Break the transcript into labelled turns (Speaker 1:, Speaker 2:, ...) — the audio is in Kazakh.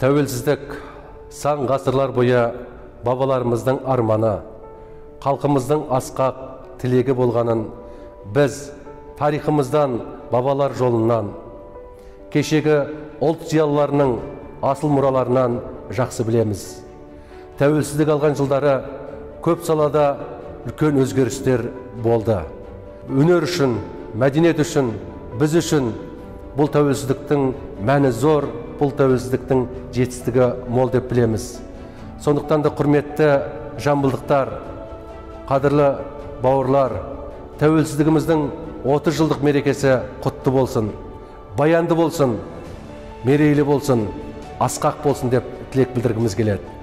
Speaker 1: Тәуелсіздік сан ғасырлар бойы бабаларымыздың арманы, халқымыздың асқақ тілегі болғанын біз тарихымыздан, бабалар жолынан, кешегі ұлт зиялыларының асыл мұраларынан жақсы білеміз. Тәуелсіздік алған жылдары көп салада үлкен өзгерістер болды. Өнер үшін, мәдениет үшін, біз үшін бұл тәуелсіздіктің мәні зор, бұл тәуелсіздіктің жетістігі мол деп білеміз. Сондықтан да құрметті жамбылдықтар, қадірлі бауырлар, тәуелсіздігіміздің 30 жылдық мерекесі құтты болсын, баянды болсын, мерейлі болсын, асқақ болсын деп тілек білдіргіміз келеді.